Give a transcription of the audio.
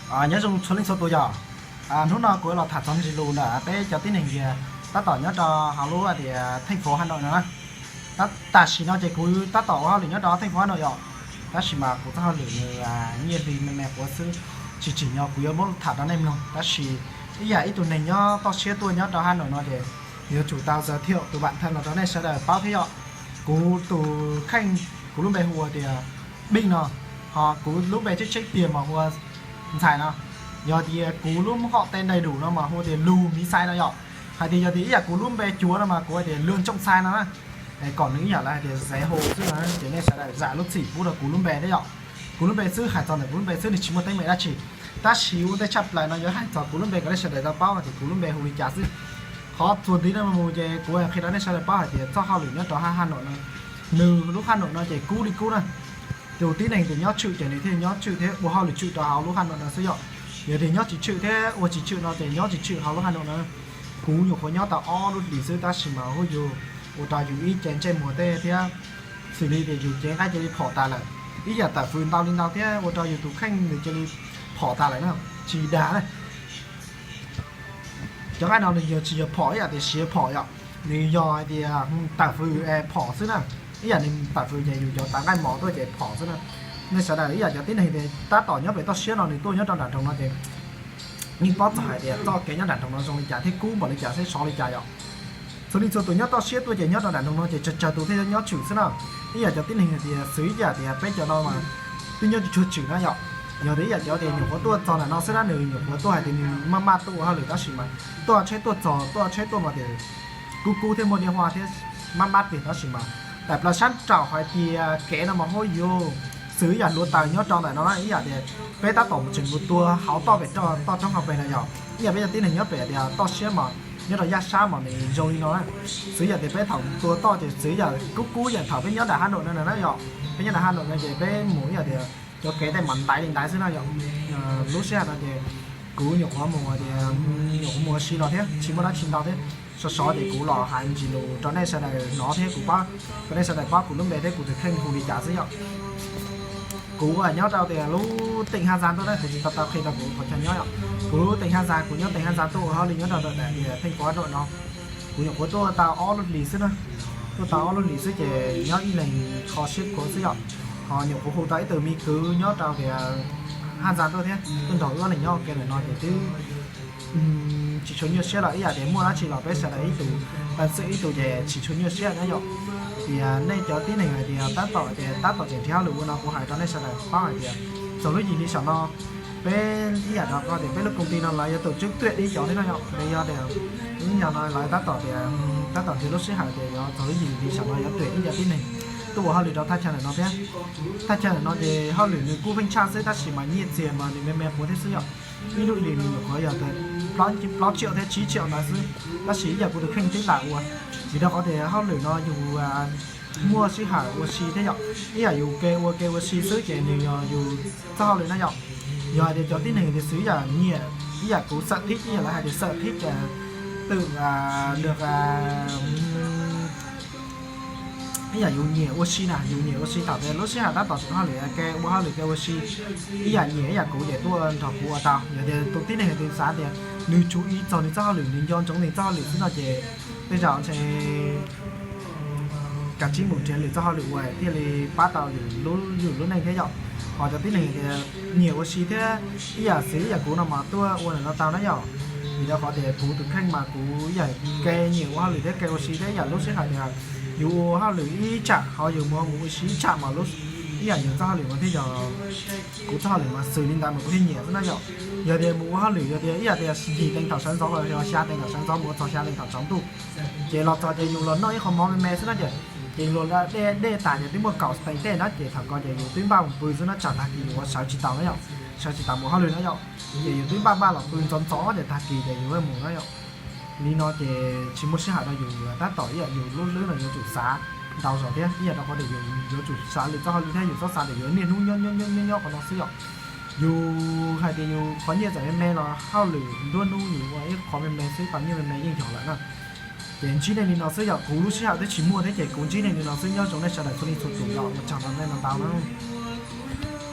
Nyob zoo txhua leej txhua tus yom. Hnub no kuv los tham txog ntsis lus ntawm peb cov tib neeg tab tom nyob rau hauv lub tias theej fauv Has Nois no na. Tam sim no ces kuv tab tom ua hauj lwm nyob rau theej fauv Has Nois yom, tab sis mas kuv txoj hauj lwm nws nyiaj hli me me quav xwb, tsis tsim nyog kuv yuav muab tham rau nej mloog. Tab sis ib yam ib tug neeg nyob toj siab tuaj nyob rau Has Nois no ces yuav tsum tau zas thiaum tus vam thawj los rau nej sawv daws paub thiab yom. Kuv tus kheej, kuv lub npe hu ua tias Npij no, ho kuv lub npe tsheb tsheb tiag mas hu ua Ntxhais no. Yog tias kuv lub npe hom tej ntais dum no mas hu tias Lug Miv Xais no yom. Hais tias yog tias ib yam kuv lub npe cuav no mas kuv hais tias Luag Ntsooj Xais no na. Kom nws ib yam lawv hais tias Zais Hu xwb no ces nej sawv daws zam lub txim pub rau kuv lub npe thiab yom. Kuv lub npe xwb, hais txog ntawm kuv lub npe xwb, nws tsis muaj teeb meem dab tsi. Tab sis ua ntej tshaj plaws no yuav hais txog kuv lub npe kom nej sawv daws tau paub hais tias kuv lub npe hu li cas xwb. Qhov txuas ntxiv no mus ces kuv qhia rau nej sawv daws paub hais tias txoj hauj lwm nyob rau Has Nois no, nws lub Has Nois no ces kub li kub na. Tus tib neeg tias nyob tshwm ces nws thiaj nyob tshwm thiab ua hauj lwm tshwm rau hauv lub Has Nois no xwb yom. Yog tias nyob tsis tshwm thiab ua tsis tshwm no ces nyob tsis tshwm hauv lub Has Nois no. Kuv nyuam qhuav nyob tau ob lub hlis xwb tab sis mas hu yus ua rau yus ib ce ntsej muag tej thiab xws li tias yus cev nqaij cia li phom tas lawm, ib yam tawm fws ntau li ntau thiab ua rau yus tus kheej nws cia li phom tas lawm na, tsis dag na. Cov nqaij no nws yog tsis yog phom ib yam tias siav phom yom, nws yog hais tias tawm fws phom xwb na. Ib yam nws tawm fws ces yus cov tav nqaij mov tuaj ces phom xwb na. Nej sawv daws ib yam cov tib neeg tias tab tom nyob pem toj siab no nws tuaj nyob rau nram nroog no ces yeej paub txog hais tias txoj kev nyob nram nroog no zoo li cas thiab kub npaum li cas thiab sov li cas yom. Txhua leej txhua tus nyob toj siab tuaj ces nyob rau nram nroog no ces tsawg tsawg tus thiaj nyob tshwm xwb na. Ib yam cov tib neeg hais tias xwv ib yam tias peb cov no mas twb nyob tsis tshua tshwm na yom. Yog tias ib yam cov tias nyuam qhuav tuaj txog ntawm no xwb na, nws nyuam qhuav tuaj hais tias nws maj maj tuaj ua hauj lwm tab sis mas tuaj tsheb tuaj txog tuaj tsheb tuaj mas tias kub kub thiab muaj niaj huaj thiab maj maj tiag tab sis mas tawm plaws sab nraum hais tias kev no mas huab yus xwv ib yam hluav taws nyob rau ntawm no na. Ib yam tias peb tab tom mus tseem mus tua hauv toj pem rau toj roob hauv pes no yom. Ib yam peb cov tib neeg nyob pem tias toj siab mas nyob rau yaj sab mas nws zoo li no na. Xwv yam tias peb thaum tua toj ces xwv yam kub kub yam thaum peb nyob nram Has Nois no na yom. Peb nyob nram Has Nois no ces peb mus ib yam tias cov kev tej mas ntaiv li ntaiv xwb na yom. Lub sij hawm no ces kuv nyuam qhuav mus tias nyuam qhuav mus ua si los thiab tsis muaj dab tsi ntau thiab. Sov sov ces kuv los hais me ntsis lus rau nej sawv daws hnov thiab kuv pab, rau nej sawv daws paub kuv lub npe thiab kuv tus kheej hu li cas xwb yom. Kuv nyob rau tias lub teem Haj Zas tuaj na, kuv tsis tau tau qhia rau kuv qhov chaw nyob yom. Kuv lub teem Haj Zas, kuv nyob teem Haj Zas tuaj ua hauj lwm nyob rau ntawm tias theej fauv Has Nois no. Kuv nyuam qhuav tuaj tau ob lub hlis xwb na, tuaj tau ob lub hlis xwb ces nyob ib leeg kho siab khuav xwb yom. Ho nyuam qhuav hu tau ib tug me kwv nyob rau tias Haj Zas tuaj thiab tuaj nrog wb ob leeg nyob ua ke ntawm no ces twb tsis tshua nyuaj siab los ib yam tias muaj dab tsi los peb sawv daws ib tug peev xwm ib tug ces tsis tshua nyuaj siab na yom. Tias nej cov tib neeg hais tias tab tom tias tab tom tseem nrhiav hauj lwm ua no kuv hais rau nej sawv daws paub hais tias txog lub yim hli saum no peb ib yam rau qhov tias peb lub koom ti no lawv yuav tus tswb tuaj ib cov thiab no yom. Yog tias ib yam no lawv tab tom tias tab tom nrhiav lub sij hawm tias yuav txog lub yim hli saum no yuav tuaj ib cov tib neeg tuaj ua hauj lwm rau thaj chaw ntawm no thiab. Thaj chaw ntawm no ces hauj lwm nws kuj pheej tshaj xwb tab sis mas nyiaj txiag mas nws me me quav thiab xwb yom. Ib lub hlis nws nyuam qhuav yog plaub tsiaum thiab tsib tsiaum ntawd xwb. Tab sis ib yam kuv tus kheej twb lam ua, vim rau qhov tias hauj lwm no yus muaj sij hawm ua si thiab yom. Ib yam yus ke ua ke ua si xwb ces nws yog yus txoj hauj lwm na yom. Yog hais tias cov tib neeg tias xwv ib yam nyiam, ib yam kuv xawm thib, ib yam lawv hais tias xawm thib ces twm lwm ib yam yus nyiam ua si na, yus nyiam ua si thaum tias lub sij hawm tab tom tseem hauj lwm ke ua hauj lwm ke ua si, ib yam nyiam ib yam kuv ces tuaj nrog kuv ua tau. Yog tias tus tib neeg twg xav tias nws tsuas ib txog nws txoj hauj lwm, nws nco ntsoov nws txoj hauj lwm xwb no ces tej zaum ntshe kav tsij mus nrhiav lwm txoj hauj lwm ua thiaj li pab tau yus lub neej thiab yom. Ho cov tib neeg tias nyiam ua si thiab ib yam xwv ib yam kuv no mas tuaj ua ntawm no tau na yom. Vim rau qhov tias kuv tus kheej mas kuv ib yam ke nyiam ua hauj lwm thiab ke ua si thiab ib yam lub sij hawm tias yus ua hauj lwm ib tsam ho yus mus ua si ib tsam mas ib yam yus txoj hauj lwm mas thiaj yog kuv txoj hauj lwm mas xws li ntawd mas kuv thiaj nyiam xwb na yom. Yog tias mus ua hauj lwm yog tias ib yam tias yim teev thaum sawv ntxov los yog xya teev thaum sawv ntxov mus ua txog xya teev thaum tsaus ntuj, ces los txog ces yus los noj ib qho mov me me xwb na ces, ces yus los dej dej tas ces twb muaj kaum teev tej na ces thaum ko ces yus twb npaj mus pw xwb na tsam tag kis yus ua sawv tsis taus na yom, sawv tsis taus mus hauj lwm na yom. Ces yus twb npaj npaj los pw ntxov ntxov ces tag kis ces yus mus na yom. Li no ces tsis muaj sij hawm rau yus, tab tom ib yam yus lub hlwb no yuav tsum xav ntau zog thiab ib yam rau qhov tias yus yuav tsum xav lwm txoj hauj lwm thiab yus txhob xav tias yuav niaj hnub nyob nyob nyob nyob nyob qhov no xwb yom. Yus hais tias yus qhov nyiaj txawm me me los hauj lwm nruab hnub yus ua ib qho me me xwb tau nyiaj me me yeej yog lawm na. Ces ntsib nej li no xwb yom, kuv lub sij hawm twb tsis muaj thiab ces kuv ntsib nej li no xwb, nyob zoo nej sawv daws txhua leej txhua tus yom, ua tsaug rau nej no ntau na.